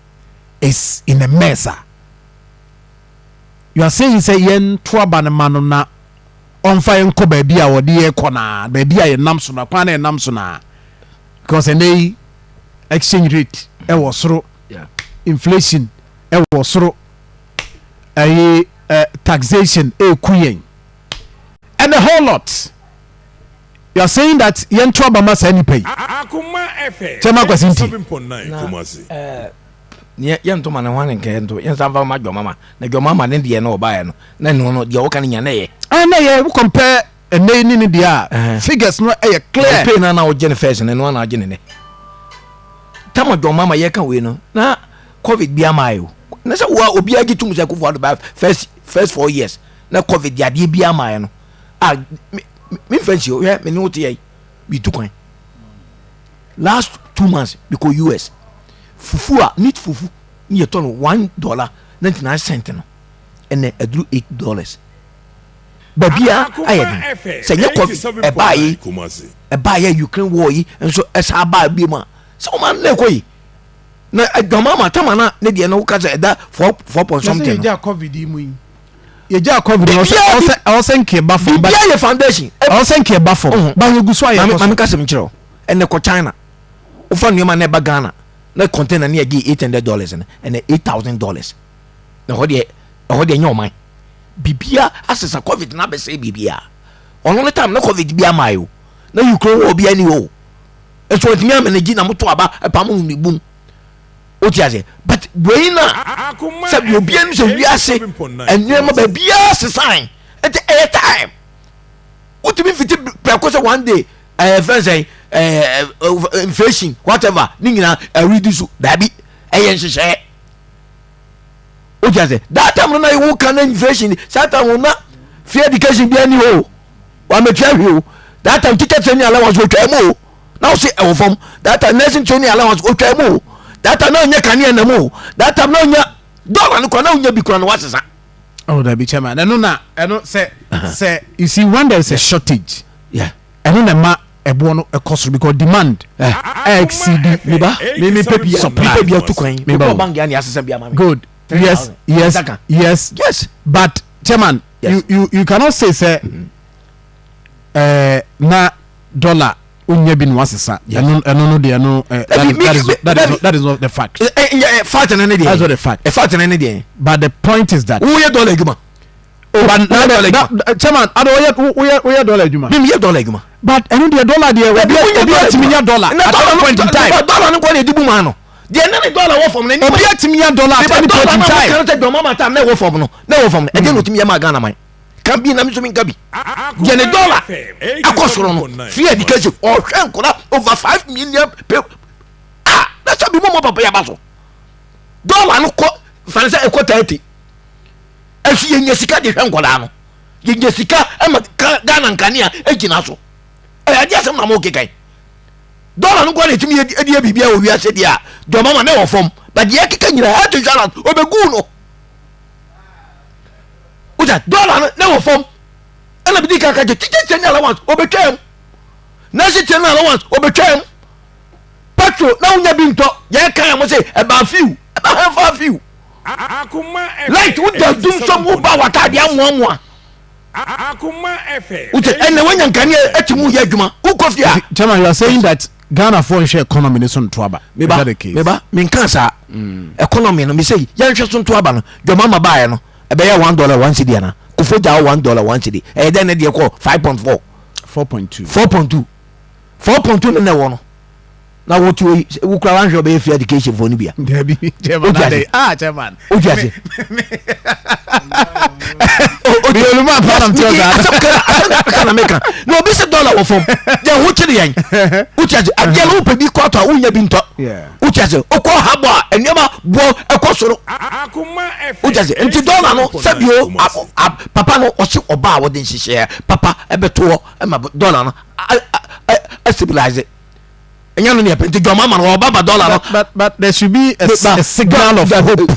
is in a mess a you are saying sɛ yɛnto aba no ma no na ɔmfa yɛn nkɔ baabi a wɔde yɛn kɔ naa, baabi a yɛnam so na kwan na yɛnam so naa, because ɛnɛ yi exchange rate ɛwɔ soro, inflation ɛwɔ soro, ɛyi taxation ɛɛku yɛn and a whole lot. You are saying that yɛnto aba ma saa nipa yi, Chairman Kwasi Nti? Na yɛnto ma ne ho ane nka yɛnto yɛnsa mfa ma dwamama na dwamama ne deɛ no ɔbaeɛ no na ɛno no deɛ wɔka no nya na ɛyɛ. Ah, na ɛyɛ. Wo compare ɛnɛ yi ne ne deɛ a, figures no ɛyɛ clear. Pay no na wogye no first no, ɛno ana agye ne nɛ tama dwamama yɛka wei no na COVID bi ama ayɛ o na sɛ woa obiara gye tom sɛ Akufo Addo ba first 4 years na COVID de adeɛ bi ama ayɛ no a memfa nsi hwɛ me ne wo te yɛ metu kwan last 2 months mekɔ US. Fufu a neat fufu ne yɛtɔ no $1.99 no, ɛnɛ aduru $8. Baabia ayɛ den sɛ nyɛ COVID ɛbaa yi, ɛbaa yɛ Ukraine war yi nso ɛsa baa bi mu a sɛ ɔma no ɛkɔ yi na adwama ma tama na ne deɛ no woka sɛ ɛda four four point something no. Yɛgya COVID yi mu yi, yɛgya COVID no, ɔsɛ ɔsɛ nke ba fam. Biribiara yɛ foundation. Ɔsɛ nke ba fam ba yɛ gu so ayɛ kɔ so. Maame kasɛm nkyerɛ o, ɛnɛ kɔ China, wofa nneɛma na ɛba Ghana na container ne yɛgye $800 no, ɛnɛ $8,000. Na ɛhɔ deɛ ɛhɔ deɛ nyɛ ɔman biribiara asesa. COVID na abɛsɛe biribiara. Ɔno ne time na COVID bi ama o na Ukraine wɔ obiara ni o nso ɔntumi amene na moto aba ɛpam no ne bum o ti ase. But wei na sɛ deɛ obiara nim sɛ wiase nneɛma baabiara sesan, nti ɛyɛ time wotumi fiti prɛko sɛ one day ɛyɛ fɛn sɛ ɛɛ inflation whatever ne nyinaa ɛredi so. Daabi, ɛyɛ nhyehyɛɛ o ti ase. That time no na wo kan na inflation saa time no na free education bi ani hɔ o, wametua hwee o. That time teacher training allowance otwa mu o na o se ɛwɔ fam. That time nursing training allowance otwa mu o. That time na onye kanea nam o. That time na onya dollar no kora na onya bi kora na wasesa. Oh, dabi chairman, ɛno na ɛno sɛ you see, when there is a shortage, ɛno na ɛma ɛboɔ no ɛkɔ soro because demand exceed meba me me pɛ bi supply. Me pɛ bi atu kwan. Meba mekɔ o. Bank ya ne asesa bi ama me. Good, yes. 3,000. Yes. Saka. Yes. But chairman, you cannot say sɛ na dollar onya bi na wasesa. Ɛno no deɛ no that is not the fact. Fact no ne deɛ. That's not the fact. Fact no ne deɛ. But the point is that woyɛ dollar adwuma. Oh, but na na chairman ado woyɛ woyɛ woyɛ dollar adwuma. Mi yɛ dollar adwuma. But ɛno deɛ, dollar deɛ, obi atumi nya dollar at any point in time. Dollar no kɔ na edi bu maa no deɛ ne dollar wɔ fam no. Obi atumi nya dollar at any point in time. Dollar no kan sɛ dɔn mama time na ɛwɔ fam no na ɛwɔ fam no, ɛdeɛ na otumi yɛ maa Ghana man kan bi na mi nso mi nka bi deɛ ne dollar akɔ soro no, free education ɔhwɛ nkɔla over 5 million pe ah na sɛ bi mo mo papa yaba so. Dɔla no kɔ fane sɛ ɛkɔ 30 ɛso yɛnya sika de hwɛ nkɔdaa no, yɛnya sika ma Ghana nkanea gyina so. Ɛyɛ adeɛ asɛm na mo kekan. Dɔla no nkɔ na ɛtumi yɛ de yɛ biribi a wɔ wiase deɛ a dɔma ma na ɛwɔ fam, but deɛ ɛkeka nyina health insurance ɔbɛguu no. Wota dɔla no na ɛwɔ fam, ɛna bidi kaka kyɛ teacher training allowance ɔbɛtwam, nurse training allowance ɔbɛtwam, petrol na wonya bi ntɔ. Yɛ kan mo se ɛba fiw, ɛba hɛnfa fiw, light woda dum sɔm, woba wataade amoamoa. Wote ɛnna wonya nkanea ɛti mu yɛ adwuma wokɔ fie a. Chairman, you are saying that Ghana fo nhwɛ economy ne so nto aba. Meba meba menka saa economy no mesɛ yɛnhwɛ so nto aba no. Dwamama baeɛ no ɛbɛyɛ $1 1 cedi ana kofo gya $1 1 cedi, ɛyɛ dɛn ne deɛ kɔ 5.4? 4.2. 4.2, 4.2 ne na ɛwɔ no na wote oyi wokura wanhwɛ ɔbɛyɛ free education fo no bia. Dabi, chairman. Wote ase? Adɛ ah, chairman. Wote ase? Oluma pa nam tí o saa. Asɛm kara asɛm kara na meka na obi sɛ dɔla wɔ fam yɛn ho kyere yɛn. Wote ase? Adeɛ no wopɛ bi kɔ atɔ a wonya bi ntɔ. Wote ase? Wokɔ ha bɔ a nneɛma boɔ ɛkɔ soro. Wote ase? Nti dɔla no sɛbio papa no ɔse ɔba a wɔde nhyehyɛeɛ papa ɛbɛtoɔ ɛma dɔla no astabilize, ɛnyɛ no neɛ pɛ nti dwama ma no ɔba ba dɔla no. But there should be a signal of hope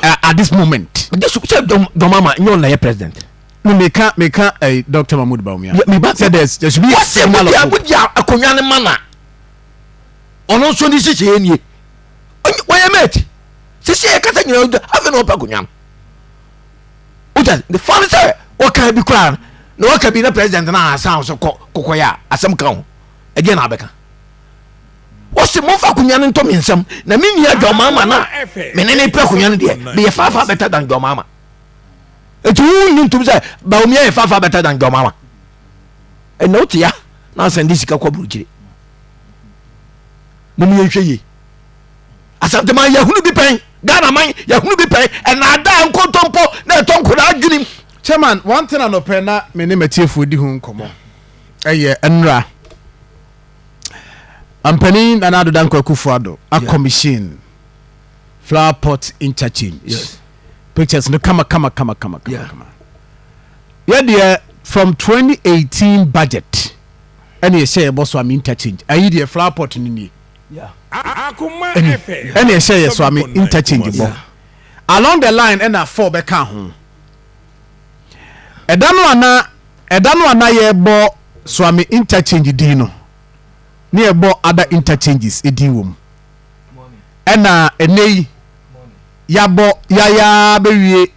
at this moment. Sɛ dwama ma nyɛ ɔna yɛ president. No, meka meka eh, Dr. Mahmoud Bawumia. Meba sɛ there should be a signal of hope. Wodi akonnwa no ma na ɔno nso ne hyehyɛ nie wɔyɛ mate sisi yɛ kasa nyina afei na ɔpɛ akonnwa no. Wogya ne fa no sɛ wɔka bi koraa na wɔka bi na president no asan so kɔ kɔkɔyɛ a asɛm ka ho, ɛdeɛ na abɛka. Wɔsi momfa akonnwa no ntɔ me nsam na me nua dwɔmaama no a mene ne pɛ akonnwa no deɛ meyɛ far better than dwɔmaama. Eti wo nyi ntom sɛ Bawumia yɛ far better than dwɔmaama? Ɛna wote ya na asan de sika kɔ aburokyire. Mom yɛnhwɛ yie. Asanteman yɛhunu bi pɛn, Ghana man yɛhunu bi pɛn, ɛnaadaa nkontompo na ɛtɔ nkoraa adwenem. Chairman, one thing anɔpɛ na me ne matiefoɔ di ho nkɔmmɔ ɛyɛ nnra Ampanin Nana Addo Dankwa Akufo-Addo a commission flower pot interchange. Yes. Pictures no kama kama kama kama kama kama. Yɛ deɛ from 2018 budget ɛna yɛhyɛ yɛbɔ so ame interchange. Ayi deɛ flower pot no nie. Ɛni ɛna yɛhyɛ yɛ so ame interchange bɔ. Along the line ɛna four bɛka ho. Ɛda no ana ɛda no ana yɛbɔ Suame interchange din no ne yɛbɔ other interchanges din wɔ mu. Ɛna ɛnɛ yi yɛabɔ yaya bɛwie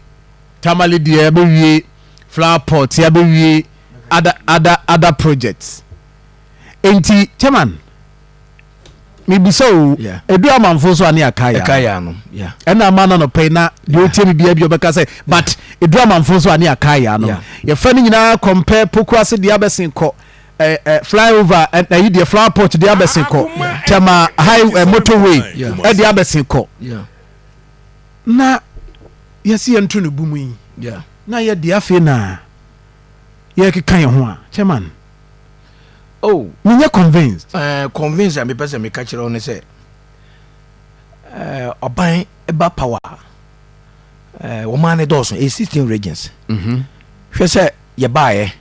Tamale deɛ, yɛbɛwie flower pot, yɛabɛwie other other other projects. Enti chairman, mebisa o, edu amanfo nso a ne aka ya. Ɛka ya no. Yeah. Ɛna ama na nɔpɛ yi na deɛ ɔtie me bia bi ɔbɛka sɛ but edu amanfo nso a ne aka ya no. Yɛfa no nyinaa compare poku ase deɛ abɛsen kɔ flyover ɛyi deɛ flower pot deɛ abɛsen kɔ Tema high motorway ɛdeɛ abɛsen kɔ. Na yɛsi yɛn to no bu mu yi. Na yɛ deɛ afei na yɛkeka yɛn ho a, chairman. Oh. Menyɛ convinced. Convinced a mepɛ sɛ meka kyerɛ wo ne sɛ ɔban ba power a wɔmaa ne dɔɔso ɛyɛ 16 regions. Hwɛ sɛ yɛbaeɛ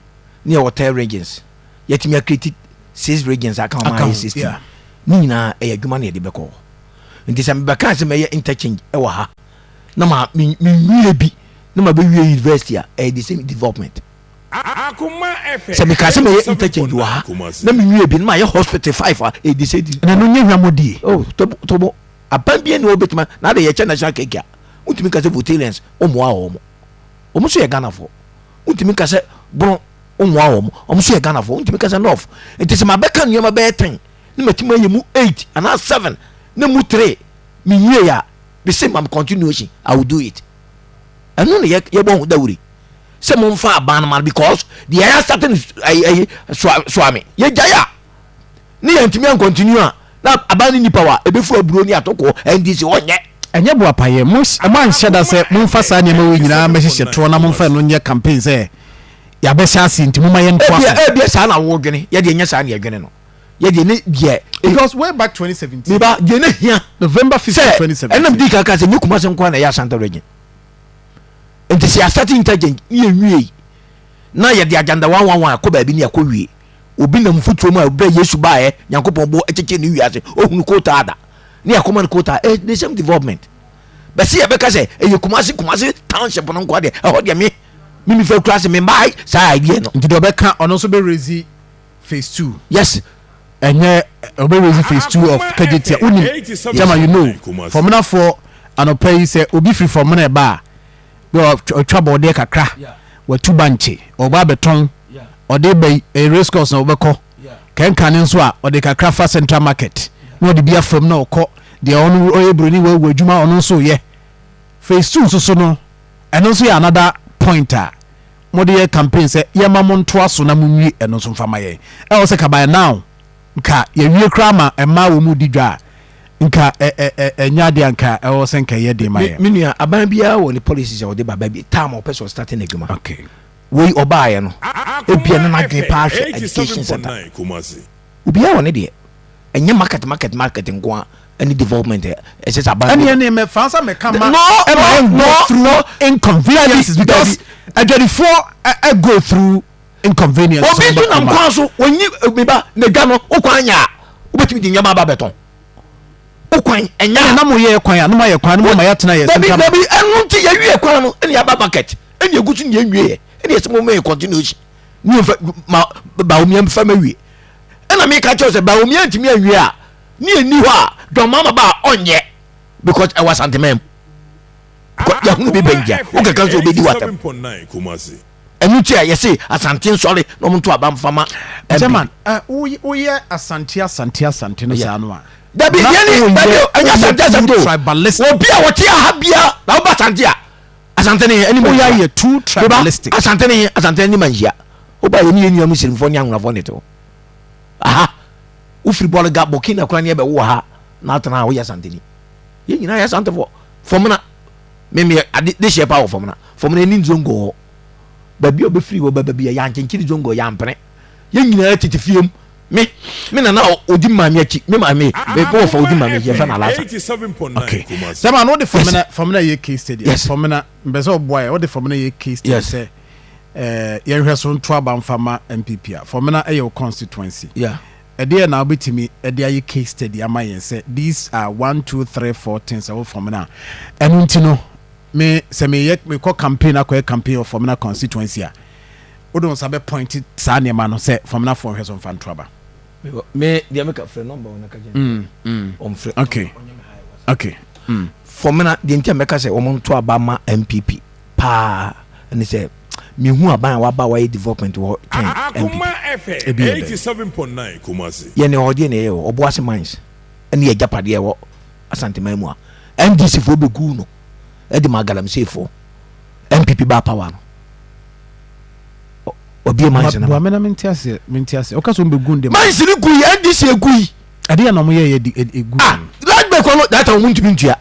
ne yɛwɔ 10 regions, yɛtumi acreate 6 regions aka wɔn ayɛ 16. Ne nyinaa ɛyɛ adwuma na yɛde bɛkɔ hɔ. Nti sɛ mebɛka sɛ mɛyɛ interchange ɛwɔ ha na ma menwie bi na ma bɛwie university a, ɛyɛ the same development. Sɛ meka sɛ mɛyɛ interchange wɔ ha na menwie bi na mayɛ hospital five a, ɛyɛ the same. Na no nyɛ hwammɔdie. Oh, tobo aban bi ne wɔbɛtumi na ade yɛkyɛ national cake a wontumi nka sɛ Voltarians wommoa wɔ mo, wɔn nso yɛ Ghanafoɔ. Wontumi nka sɛ Bono wommoa wɔ mo, wɔn nso yɛ Ghanafoɔ. Wontumi nka sɛ North. Nti sɛ mabɛka nneɛma bɛyɛ 10 na matumi ayɛ mu 8 anaa 7 na mu 3 menwie a, mese mam continuation, I will do it. Ɛno na yɛbɔ ho dawuri sɛ momfa aban no ma no because deɛ yɛ asate no ayi soame yɛgyae a ne yɛntumi ancontinue a na aban no nipa wa ɛbɛfu aburo ne atokoɔ NDC ɔnyɛ. Ɛnyɛ boapayɛ. Mo moanhyɛ da sɛ momfa saa nneɛma wei nyinaa mmɛhyehyɛ toɔ na momfa ɛno nyɛ campaign sɛ yɛabɛhyɛ aseɛ nti momma yɛntoa so. Ebia saa na wodwene, yɛdeɛ nyɛ saa na yɛdwene no. Yɛ deɛ ne deɛ. Because way back 2017. Meba deɛ ne hia. November 15 2017. Ɛnam di kankan sɛ nye Kumasi nkoa na ɛyɛ Asante region. Nti sɛ yɛasate interchange ne yɛnwie na yɛde agenda 111 akɔ baabi ne yɛakɔ wie. Obi nam mfuturo mu a berɛ Yesu baeɛ Nyankopɔn bo kyekyee ne wiase ɔhunu kootaa da ne yɛakɔma no kootaa eh, the same development. Bɛsi yɛbɛka sɛ ɛyɛ Kumasi Kumasi township no nkoa deɛ ɛhɔ deɛ me me mefa kura se me mmaa saa idea no. Nti deɛ ɔbɛka ɔno nso bɛ raise phase 2. Yes. Ɛnyɛ ɔbɛ raise phase 2 of Kejetia. Wonim Jama you know Fɔmenafoɔ anɔpa yi sɛ obi firi Fɔmena ɛba a bɛ ɔtwa bɔɔdeɛ kakra watu bankye ɔba abɛtɔn ɔde ba yi ɛyɛ race course na ɔbɛkɔ kɛnkane nso a ɔde kakra fa central market na ɔde bi afam na ɔkɔ deɛ ɔno ɔyɛ buroni wawu adwuma ɔno nso yɛ phase 2 nso so no ɛno nso yɛ another point a mode yɛ campaign sɛ yɛma mo ntoa so na monwie ɛno nso mfa ma yɛn. Ɛwɔ sɛ ka by now nka yɛwie koraa ma mmaa wɔ mu di dwa a nka ɛnyɛ adeɛ a nka ɛwɔ sɛ nka ɛyɛ den ma yɛn. Me nua, aban biara wɔ ne policies a ɔde ba baabi time a ɔpɛ sɛ ɔstarte n'adwuma. Okay. Wei ɔbaeɛ no, ebia na n'adwene paa hwɛ education center. Obiara wɔ ne deɛ. Ɛnyɛ market market market nko ara ɛne development ɛsɛ sɛ aban. Ɛne ɛne mɛ fa nsa mɛka ma ɛma ɛn go through inconveniences because adwadifoɔ ɛ go through inconveniences. Obi nso nam kwan so wɔnyi mi ba na dwa no o kwan nya a wobɛtumi di nneɛma aba bɛtɔn o kwan ɛnya. Ɛna na mo yɛ kwan a no ma yɛ kwan no mo ma yɛ atena yɛ central. Dabi dabi ɛno nti yɛ wie kwan no ɛna yɛ aba market ɛna egu so na yɛ nwie yɛ ɛna yɛ sɛ mo mɛ continuation ne yɛ fɛ ma Bawumia nfa ma wie ɛna mi ka kyerɛ sɛ Bawumia ntumi anwie a ne yɛ ni hɔ a John Mahama ba a ɔnyɛ because ɛwɔ Asanteman mu yɛhunu bi bɛn gya wokeka nso obɛdi watam ɛno nti a yɛse Asante nsɔre na ɔmo nto aba mfa ma Chairman, woyɛ Asante Asante Asante no saa no a dabi yɛne dabi ɛnyɛ Asante Asante o obi a wɔte aha bia na woba Asante a Asante ne ɛne ma nhyia yɛ too tribalistic Asante ne Asante ne ma nhyia woba yɛne yɛ nua Muslimfoɔ ne Anwonafoɔ ne te hɔ aha wofiri Bolga Burkina kora ne ɛbɛwo wɔ ha na atena a woyɛ Asanteni yɛn nyinaa yɛ Asantefoɔ fam na memeɛ ade de hyɛ paa wɔ fam na fam na ɛni nzongo hɔ baabi a ɔbɛfiri wɔ baabi a yɛankyenkyere zongo yɛampene yɛn nyinaa tete fie mu me me nana ɔdi maame akyi me maame me wɔ fa ɔdi maame akyi yɛfɛ no alasa. Okay sɛma no wode famina famina yɛ case study yes famina mbɛ sɛ ɔboa yɛ wode famina yɛ case study yes sɛ ɛɛ yɛnhwɛ so nto aba nfa ma NPP a famina ɛyɛ wo constituency yeah ɛdeɛ na wobɛtumi ɛde ayɛ case study ama yɛn sɛ these are 1 2 3 4 things ɛwɔ famina ɛno nti no me sɛ meyɛ mekɔ campaign akɔyɛ campaign wɔ famina constituency a wode wo nsa bɛ point saa nneɛma no sɛ fɔmnafoɔ nhwɛ so mfa nto aba. Me deɛ meka frɛ nɔmba wɔn ka kyɛn ɔmfrɛ. Okay okay. Fɔmna deɛ nti a mɛka sɛ wɔn nto aba ma NPP paa ne sɛ mehu aban a waba wayɛ development wɔ twɛn NPP. Ebi yɛ dɛ. Yɛn ne ɔdeɛ na ɛyɛ wɔ Ɔboase mines ɛne yɛ agyapadeɛ ɛwɔ Asanteman mu a NDC foɔ bɛgu no ɛde ma galamsey foɔ NPP ba power no. Ɔbie mines no. Boa me na mente aseɛ, mente aseɛ. Ɔka sɛ ɔmo bɛgu nde. Mines no gui, NDC egui. Ɛdeɛ na ɔmo yɛ yɛ di egu. Ah, light bill kɔ no that time ɔmo ntumi ntua.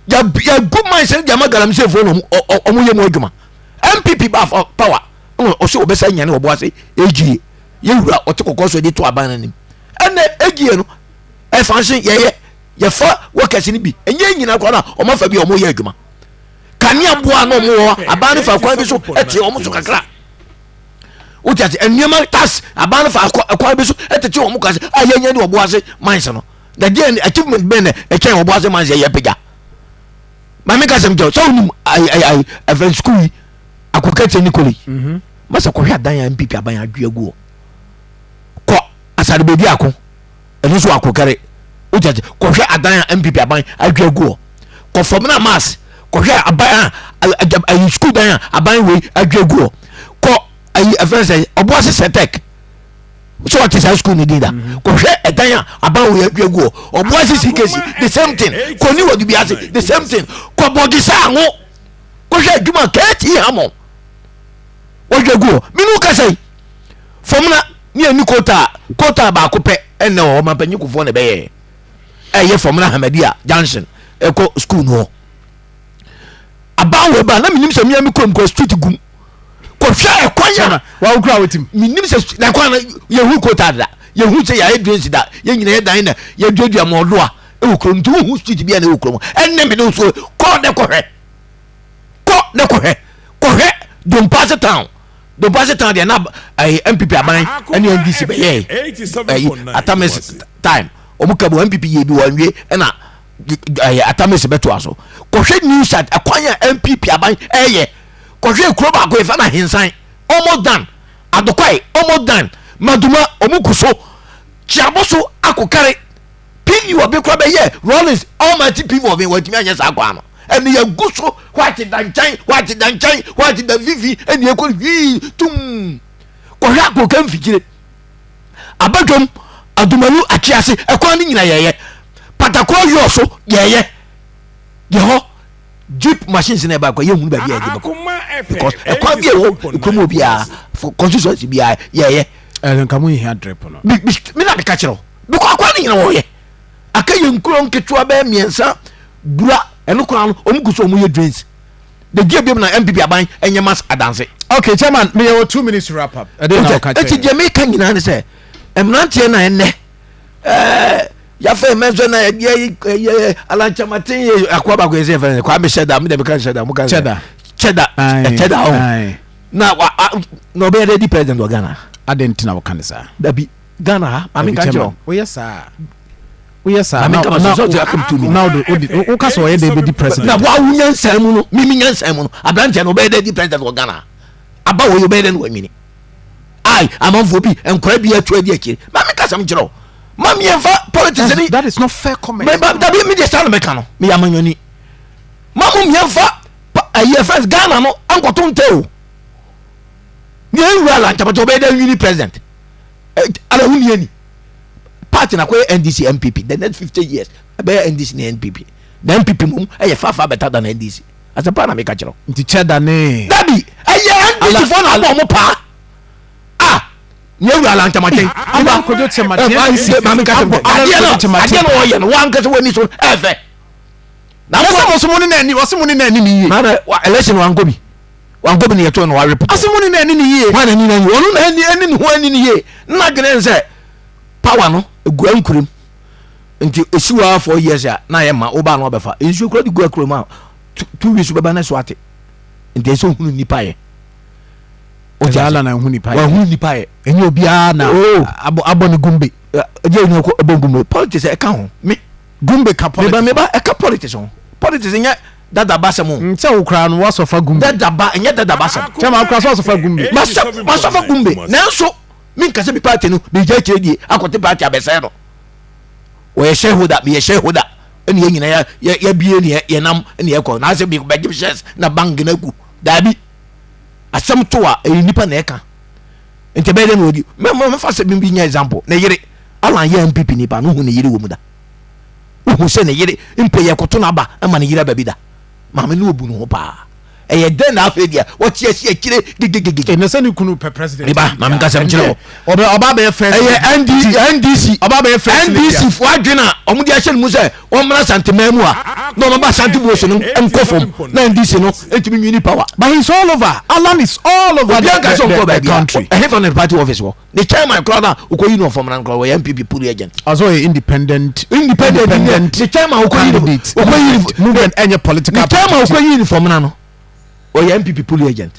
Yɛgu mines no de ama galamsey foɔ na ɔmo yɛ mu adwuma. NPP ba power ɛna ɔsɛ ɔbɛsa nyane ɔbo ase AGA. Yɛwura ɔte kɔkɔɔ so de to aban no anim. Ɛnɛ AGA no ɛfa nso yɛyɛ yɛfa workers no bi ɛnyɛ nyina koraa na ɔmo afa bi a ɔmo yɛ adwuma. Kanea boa na ɔmo wɔ aban no fa kwan bi so ɛte ɔmo so kakra. Wote ase nneɛma tax aban no fa kwan bi so ɛtete ɔmo kase a yɛnyɛ ne ɔbo ase mines no. Na deɛ achievement bɛn na ɛkyɛn ɔbo ase mines yɛ pagya. Maame ka sɛm kyɛw sɛ wonim ɛfɛn sukuu yi akokɛkyɛ ne college. Masa kɔhwɛ adan a NPP aban adwe agu hɔ. Kɔ asare baabi ako ɛno nso akokɛre. Wote ase kɔhwɛ adan a NPP aban adwe agu hɔ. Kɔ fam na mass kɔhwɛ aban a ayi sukuu dan a aban wei adwe agu hɔ. Kɔ ayi ɛfɛn sɛ ɔbo ase sɛtɛk so ɔte saa sukuu ne din da kɔhwɛ ɛdan a aban wei adwe agu hɔ. Ɔbo ase CKC the same thing. Kɔ ni wɔ dubi ase the same thing. Kɔ bɔgisa anwo kɔhwɛ adwuma KT Hammond wɔdwa gu hɔ mene kasa yi fam na ne ani kota kota baako pɛ ɛnna wɔ hɔ mampanyin kofoɔ na ɛbɛyɛ ɛyɛ fam na Ahmadiyya junction ɛkɔ school no hɔ aban wɔ ba na menim sɛ mea me kurom kɔ street gum kɔhwɛ ɛkwan a wawokura wotim menim sɛ na kwan no yɛhu kota deda. Yɛhu sɛ yɛayɛ drains da, yɛn nyina yɛ dan na yɛduadua mɔɔdoa ɛwɔ kurom, nti wohu street bi a na ɛwɔ kurom. Ɛnɛ mene wo so, kɔ ne kɔhwɛ, kɔ ne kɔhwɛ, kɔhwɛ Dompase town. Dompase town deɛ na ɛyɛ NPP aban ɛne NDC bɛyɛ ɛyi Atamis time, ɔmo ka bu NPP yɛ bi wɔn nwie, ɛna ɛyɛ Atamis bɛtoa so. Kɔhwɛ new site, ɛkwan a NPP aban ɛyɛ. Kɔhwɛ kuro baako yɛfɛ na Hensan, almost done. Adokwae, almost done. Maduma, ɔmo gu so. Kyiabo so akokare pv wɔ bi kora bɛyɛ Rawlings almighty pv wɔ bi, wɔntumi anyɛ saa kwan no. Ɛne yɛgu so, white da nkyɛn, white da nkyɛn, white da fifi, ɛne ɛkɔ hwii tum. Kɔhwɛ akoka mfikyire, abadwam, adumalu, atwease ɛkwan no nyina yɛyɛ, patakɔ yɔɔ so yɛyɛ yɛ hɔ. Jeep machines na ɛba kɔ yɛhunu baabi a yɛde bɛkɔ, because ɛkwan bi a ɛwɔ kurom hɔ biara, for constituency biara yɛyɛ. Ɛno nka mo nhia drip no. Me na meka kyerɛ wo, because akwan no nyina wɔyɛ, aka yɛ nkuro nketewa bɛyɛ mmiɛnsa bura, ɛno koraa no ɔmo gu so ɔmo yɛ drains. The gye biom na NPP aban ɛnyɛ mass adanse. Okay, chairman, meyɛ wɔ 2 minutes to wrap up. Ɛdeɛ na ɔka ɛti kyerɛ. Deɛ meka nyinaa ne sɛ mmeranteɛ na ɛnɛ yafɛ mɛnso na yɛ yɛ Alan Kyerematen yɛ akoa baako yɛ sɛ yɛfɛ no Kwame Hyɛda, mi dɛ mi ka Hyɛda, mo ka Cheddar. Cheddar. Cheddar ɔ na wa na ɔbɛyɛ dɛ di president wɔ Ghana. Ade nti na wɔka ne saa? Dabi, Ghana ha maame nka kyerɛ o. Woyɛ saa, woyɛ saa. Maame nka ma sɛ ɔsɛ akam 2 minutes. Na wode woka sɛ ɔyɛ dɛ bɛdi president. Na wa wo nyansa mu no, mimi nyansa mu no, aberanteɛ no ɔbɛyɛ dɛ di president wɔ Ghana aba wɔ yi, ɔbɛyɛ dɛ no wanyini ai amanfoɔ bi nkora bi atu adi akyire. Maame kasɛm kyerɛ o, ma miɛnfa politics ni. That is not fair comment. Dabi, mi deɛ saa na mɛka no, meyɛ amanyɔni. Ma mo miɛnfa ɛyɛ fɛn Ghana no ankɔto ntɛ o, ní ewura Alan Kyerematen ɔbɛyɛ dɛ nwini president ala hu ni ani party na kɔyɛ NDC NPP, the next 50 years ɛbɛyɛ NDC ne NPP, na NPP mom ɛyɛ far far better than NDC. Asɛmpa na meka kyerɛ wo. Nti Cheddar ne Dabi, ɛyɛ NDC foɔ na abɔ ɔmo paa a ní ewura Alan Kyerematen. Alan Kojo Kyerematen, NDC. Maame ka sɛm Abɔ Alan adeɛ no Kojo Kyerematen. Adeɛ no ɔyɛ no wankasa w'ani so ɛfɛ na ɛsɛ mo so mo ne n'ani, ɔsɛ mo ne n'ani ne yie. Maame election wankɔ bi, wankɔ bi ne yɛto no wawe pɔtɔ. Ɔsɛ mo ne n'ani ne yie. Wọn ani n'ani, ɔno na ani ani ne ho ani ne yie nna dwene sɛ power no egu ankurom, nti esi wa 4 years a na ayɛ ma ɔbaa no ɔbɛfa nsuo kura de gu akurom a 2 weeks bɛba ne so ate, nti ɛsɛ ohunu nipa yɛ. Ɛsɛ Alan na ehu nipa yɛ. Wahunu nipa yɛ. Ɛnyɛ obiara na Oh. abɔ ne gumbe. Ɛgye onye kɔ ɛbɔ gumbe, politics ɛka ho me. Gumbe ka politics. Meba, meba, ɛka politics ho. Politics nyɛ dada ba sɛm o. Sɛ wo koraa no wasɔfa gumbe. Dada ba ɛnyɛ dada ba sɛm. Chairman, wo koraa sɛ wasɔfa gumbe. Masɔfa gumbe, nanso menka sɛ me party no megya akyirɛ die akɔte party abɛsɛe no. Wɔyɛ shareholder, meyɛ shareholder, ɛne yɛ nyina yɛbie ne yɛnam ne yɛkɔ na sɛ bɛgye shares na bank no agu. Daabi, asɛm to a ɛyɛ nipa na ɛka, nti ɛbɛyɛ dɛ na wɔdi. Mɛfa sɛ bi nya example, ne yere Alan yɛ NPP nipa no, hu ne yere wɔ mu da, wohu sɛ ne yere mpo yɛkoto no aba ma ne yere aba bi da. Maame no obu ne ho paa. Ɛyɛ dɛn na afei deɛ wɔte asi akyire gegegege? Ɛnɛ sɛ ne kunu pɛ president. Meba, maame nkasɛm kyerɛ wo. Ɔbɛ ɔba bɛyɛ first. Ɛyɛ ND, NDC. Ɔba bɛyɛ first lady a. NDC fo adwene a wɔn de ahyɛ ne mu sɛ wɔn mmra Santeman mu a na wɔn ba Asante votes no nkɔ fam na NDC no ntumi nwini power. But he's all over. Alan is all over Obi the, anka sɛ the, ɔnkɔ the, the baabi a country. ɛhe fa ne party office wɔ ne chairman koraa na okɔyi no ɔfam na koraa wɔyɛ NPP pool agent. Also a independent. Independent independent ne chairman okɔyi no candidate. Okɔyi no movement ɛnyɛ political ne chairman party. Okɔyi uniform na no ɔyɛ NPP pool agent,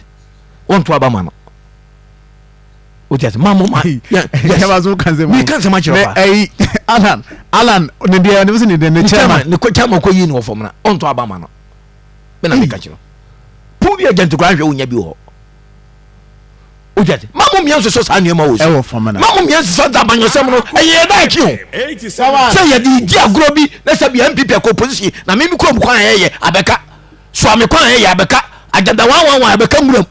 wɔnto aba ma no. O ti ase ma mo ma yes. Yaba so kan sɛ mi kan sɛ ma kyerɛ pa. Ɛyi Alan ne deɛ ne ne deɛ ne ne chairman. Chairman ne chairman okɔyi no ɔfam na ɔnto aba ma no, me na mi ka kyerɛ pool agent koraa nhwɛ wonya bi wɔ hɔ. O ti ase ma mo mmea nsosɔ saa nneɛma wɔ so. Ɛwɔ fam na. Ma mo mmea nsosɔ da abanyɔsɛm no, ɛyɛ yɛ daakye o sɛ yɛde di agorɔ bi na sɛ bia NPP akɔ opposition na mimi kurom kwan a yɛyɛ abɛka soame kwan a yɛyɛ abɛka agenda 111 abɛka nwuram,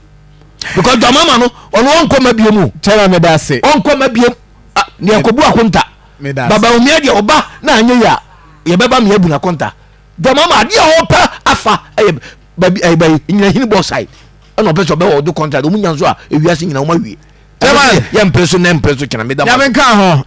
because dwamama no ɔno ɔnkɔ ma biom o. Chairman, meda ase. Ɔnkɔ ma biom. Ah, ne yɛkɔbu akonta. Meda ase. Baba omia deɛ ɔba na anyɛ yi a yɛbɛba mea bu n'akonta. Dwamama adeɛ a ɔpɛ afa ɛyɛ baabi ɛyɛ baabi nyinahini bɔ side, ɛna ɔpɛ sɛ ɔbɛwɔ ɔdo contract ɔmu nya nso a ewiase nyina ɔmo awie. Chairman. Yɛ mpere so na mpere so kyerɛ meda mo ase. Nyame nka ho.